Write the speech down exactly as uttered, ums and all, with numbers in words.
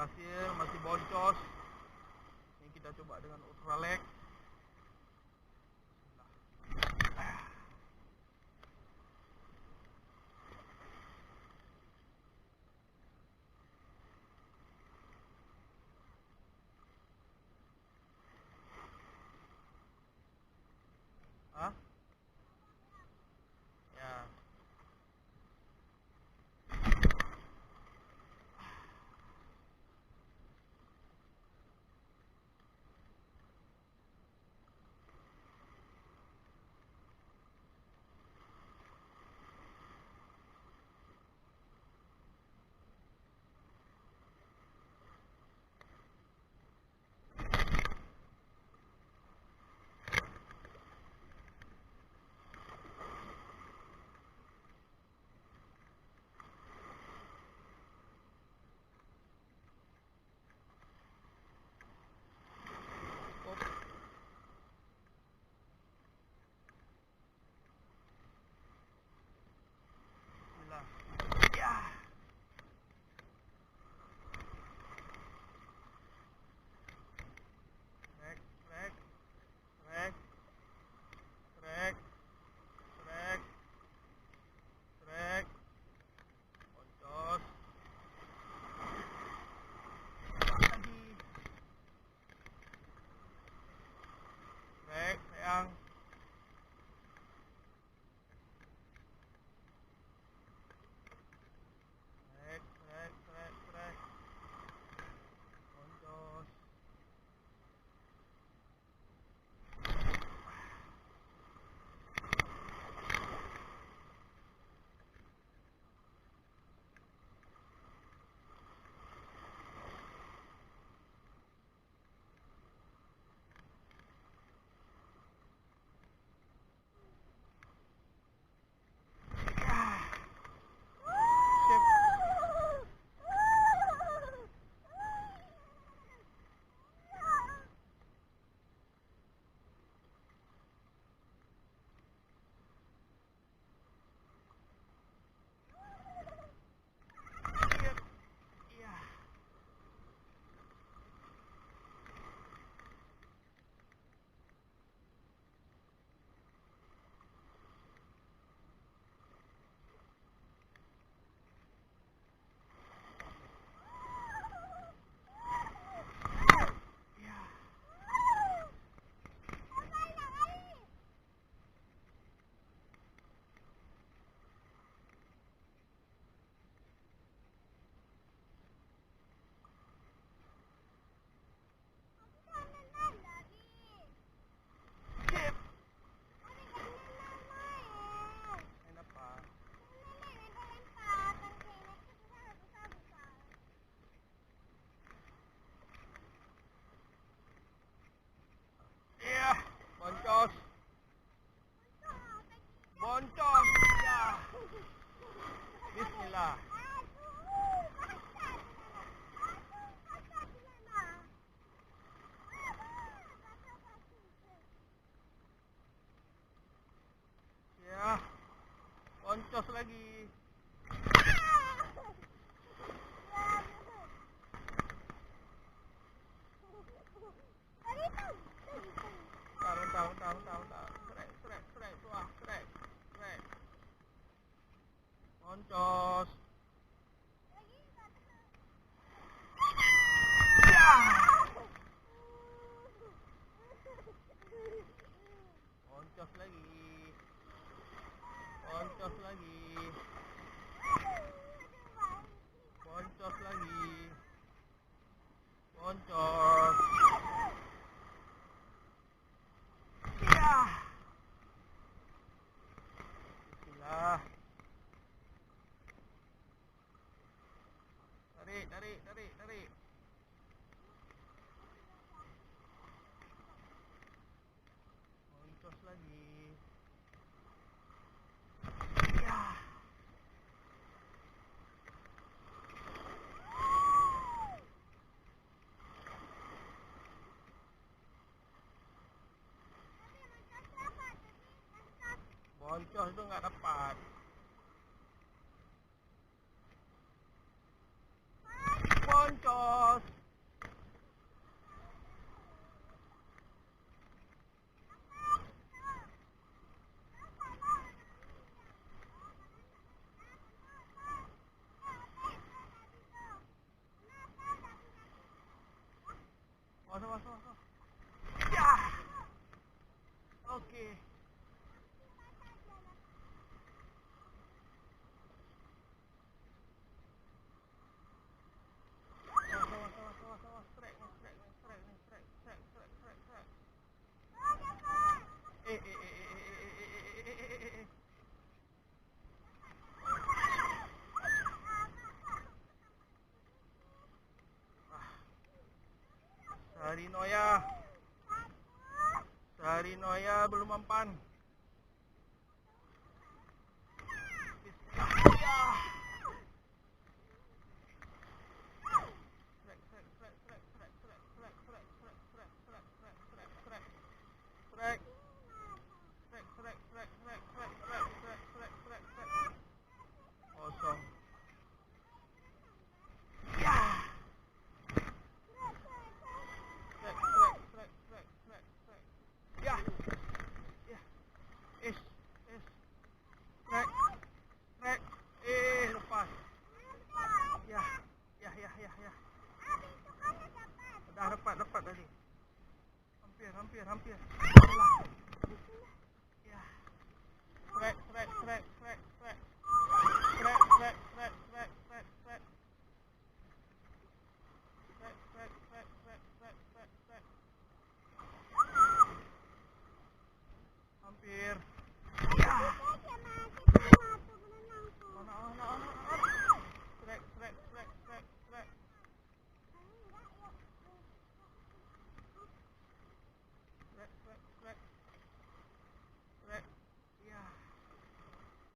Hasil masih boncos. Ini kita coba dengan Ultra Lag. Hah? Ya. Bismillah. Ya. Trek, trek, trek, trek, trek, trek. Boncos. Lagi. Trek, sayang. Trek, trek, trek, trek. Boncos. Iya, boncos. Boncos. Ya. Bismillah. Ya. Boncos lagi. Tahan, tahan, tahan, tahan, tahan. Trek, trek, trek, wah, trek, trek. Boncos. Ya. Boncos lagi. Boncos lagi. Boncos lagi. Boncos. Ya. Bismillah. Tarik, tarik, tarik, tarik. Boncos lagi. Ya. Boncos tu enggak dapat. Boncos. Linoya belum mampan. Kosong. Ya. Trek, trek, trek, trek, trek, trek. Ya. Ya. Ish, ish. Trek. Trek. Eh, lepas. Ya. Ya, ya, ya, ya. Dah dapat, dapat tadi. Hampir, hampir, hampir. Yalah.